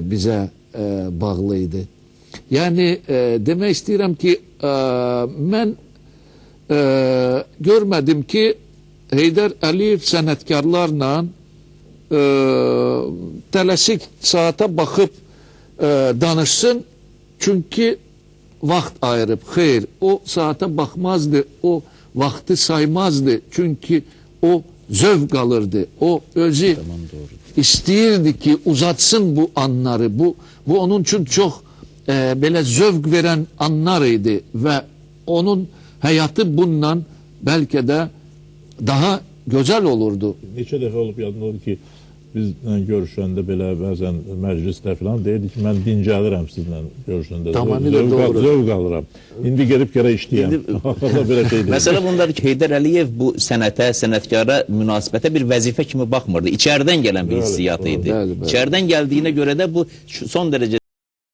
bizə bağlı idi. Yəni demək istəyirəm ki, mən görmədim ki, Heydər Əliyev sənətkarlarla tələsik saata baxıb danışsın, çünki vaxt ayırıb. Xeyr, o saata baxmazdı, o vaxtı saymazdı, çünki o zövq alırdı. O özü istəyirdi ki, uzatsın bu anları. Bu onun üçün çox belə zövq verən anlar idi və onun həyatı bununla bəlkə də daha gözəl olurdu. Neçə dəfə olub yadımdadır ki, bizlə görüşəndə belə bəzən məclisdə falan deyirdi ki, mən dincəlirəm sizlə görüşəndə. Tamamilə doğru. Zövq alıram. İndi gedib gərək işləyəm. Axırda belə şey deyir. Məsələ bundadır ki, Heydər Əliyev bu sənətə, sənətkara münasibətə bir vəzifə kimi baxmırdı. İçəridən gələn bir hissiyat idi. Bəli, bəli. İçəridən gəldiyinə görə də bu son dərəcə